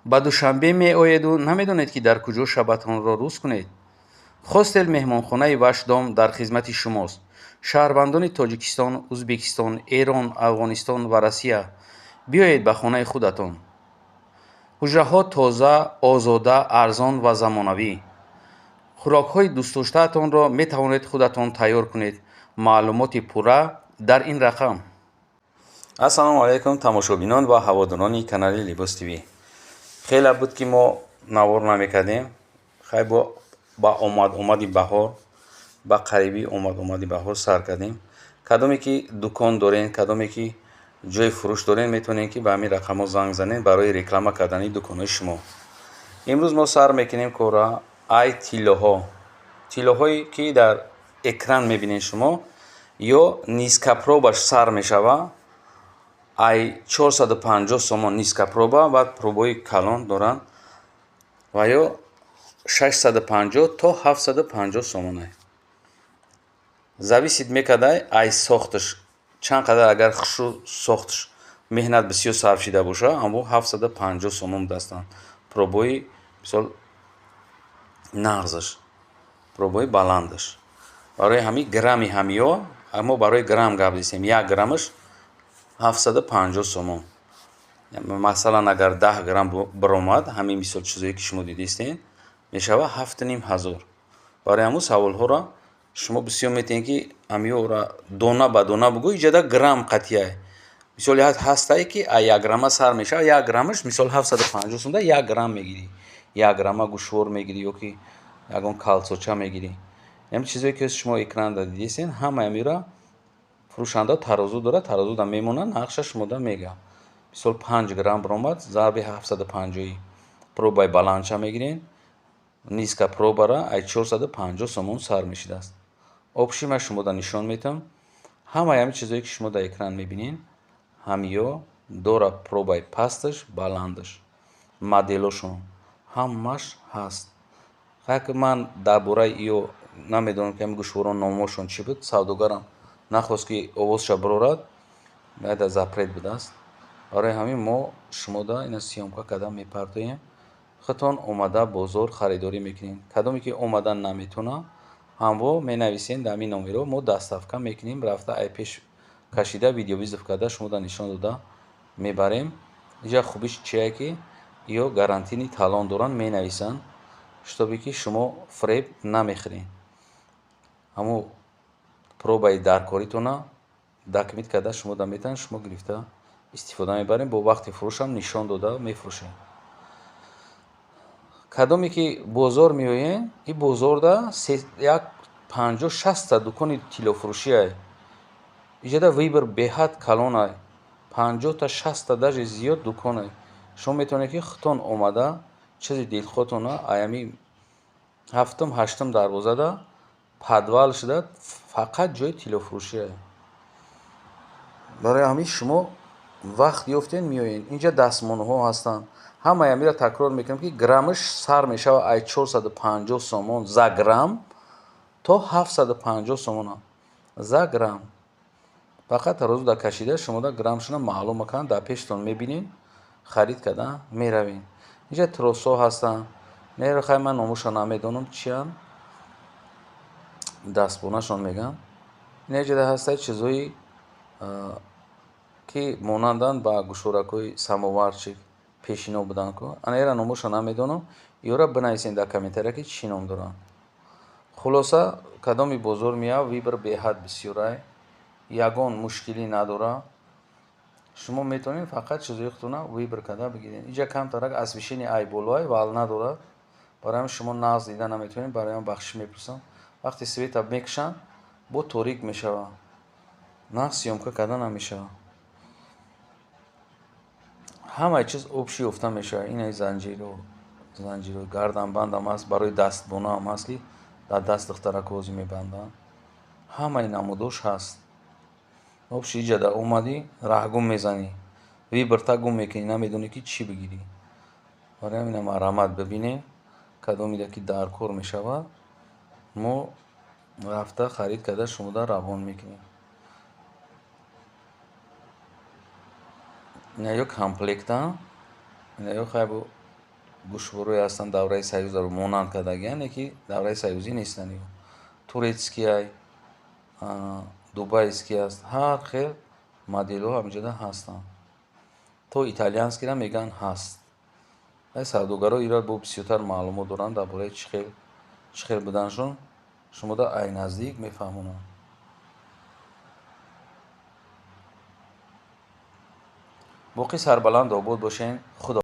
Ба Душанбе меоеду намедонед, ки дар куҷо шабатонро рӯз кунед? Хостел меҳмонхонаи «Ваш дом» дар хизмати шумост. Шаҳрвандони Тоҷикистон, Ӯзбекистон, Эрон, Афғонистон ва Россия, биёед ба хонаи худатон. Ҳуҷраҳо тоза, озода, арзон ва замонавӣ. Хӯрокҳои дӯстдоштаатонро метавонед худатон тайёр кунед. Маълумоти пурра дар ин рақам. Ассалому алайкум, тамошобинон ва ҳаводорони канали Либос ТВ. Хеле буд, ки мо навор намекардем. Хай, бо ба омад омади баҳор, ба қарибии омад омади баҳор сар кардем. Кадоме ки дукон дорен, кадоме ки ҷои фурӯш дорен, метавонед, ки ба ҳамин рақамҳо занг занед барои реклама кардани дуконҳои шумо. Имрӯз мо сар мекунем кора ай тиллоҳо. Тиллоҳое ки дар экран мебинед шумо, ё низкопроба ш сар мешава ай 450 сомон низкопроба, баъд пробои калон доранд ва ё 650 то 750 сомонай. Зависит мекардай ай сохташ чанд қадар. Агар хушу сохташ меҳнат бисёр сарф шида боша, аммо 750 сомон будастанд пробои, мисол, нағзаш, пробои баландаш. Барои ҳамин грамми ҳамиё, мо барои грамм гап дистем, як граммаш 750 сомон. Масалан, агар 10 грамм биромад, ҳамин мисол чизое ки шумо дидистед, мешавад 7500. Барои ҳамун саволҳоро шумо бисёр метавонед, ки ҳамиёра дона ба дона бугӯ. Иҷода грамм қатъия. Мисол, ҳастае, ки як грамма сар мешавад, як граммаш, мисол, 750 сомда як грамм мегирӣ, як грамма гӯшвор мегирӣ ё ки ягон кольцо ча мегирӣ. Ҳамин чизое ки шумо экранда дидистед, ҳамаи ҳамиро фурӯшанда тарозу дорад, тарозуда мемонад, нақша шумода мега. Мисол, 5 грамм биромад, зарби 750-и пробаи баландша мегирем. Низкая проба ра ай 450 сомон сар мешидааст. Общий ман шумода нишон медиҳам. Ҳамаи ҳамин чизое ки шумо дар экран мебинед, ҳамиё дора пробаи пасташ, баландаш, моделошон ҳамаш ҳаст. Ҳак, ман дар бораи иё намедонам, ки ҳамин гӯшворон номошон чӣ буд. Савдогарам нахост, ки овозша бирорад, байда запрет будааст. Барои ҳамин мо шумода ина съёмка карда мепартоем, худтон омада бозор харидорӣ мекунед. Кадоме ки омадан наметавонад, ҳамво менависем дар ҳамин номеро, мо доставка мекунем, рафта ай пеш кашида, видеовызов карда, шумода нишон дода мебарем. Инҷа хубиш чие, ки ё гарантийный талон доранд, менависанд, чтобы ки шумо фиреб намехӯред. Ҳамун пробаи даркоритона документ карда шумода метавонад, шумо гирифта истифода мебарем, бо вақти фурӯшам нишон дода мефурӯшем. Кадоме ки бозор меоем, ин бозорда як 50-60та дукони тиллофурӯшиай. Иҷода выбор беҳад калонай, 50-та, 60-та, даже зиёд дуконай. Шумо метавонед, ки худтон омада чизи дилхоҳтона. Аями ҳафтум, ҳаштум дарвозада подвал шуда, фақат ҷои тиллофурӯшиай. Барои ҳамин шумо вақт ёфтед, меоед. Инҷа дастмонҳо ҳастанд. Ҳамаи ҳаминро такрор мекунам, ки граммаш сар мешавад ай 450 сомон за грамм то 750 сомона за грамм. Фақат тарозуда кашида, шумода граммшона маълум мекунанд, дар пештон мебинед, харид карда меравед. Инҷа тросҳо ҳастанд. Неро, хай, ман номошро намедонам, чиянд, дастбонашон мегӯям. Инҷода ҳастад чизҳои, ки монанданд ба гӯшворакҳои самоварчик, пешино буданд ку. Ана эра номошро намедонам, ёра бинависед дар комментария, ки чӣ ном доранд. Хулоса, кадоми бозор меяв, выбор беҳад бисёрай, ягон мушкилӣ надорад. Шумо метавонед фақат чизҳои худтона выбор карда бигиред. Инҷа камтарак освещение ай болоай, вал надорад, барои ҳамин шумо нағз дида наметавонед. Барои ҳам бахшиш мепурсам. Вақте свет а мекушанд, бо торик мешавад, нағз съёмка карда намешавад. Ҳамаи чиз общий ёфта мешавад. Инаи занҷиро, занҷиро, гарданбандам ҳаст, барои дастбонаам ҳаст, ки дар даст духтарако ҳозир мебанданд. Ҳамаи намудош ҳаст. Общий иҷада омадӣ, раҳгум мезанӣ, выбор та гум мекунӣ, намедонӣ, ки чӣ бигирӣ. Барои ҳамина марҳамат, бибинед, кадомида ки дар кор мешавад, мо рафта харид карда, шумода равон мекунем. Ина ё комплектам, ина ё хайбу. Гӯшворое ҳастанд, давраи союзаро монанд кардагиян, ки давраи союзӣ нестанд. Турецкий, дубайский аст, ҳар хел моделҳо ҳаминҷода ҳастанд. То итальянскийра мегӯянд ҳаст. Савдогаро ира бо бисёртар маълумот доранд дар бораи чӣ хел буданашон, шумода ай наздик мефаҳмонанд. Боқӣ сарбаланд обод бошен. Худо.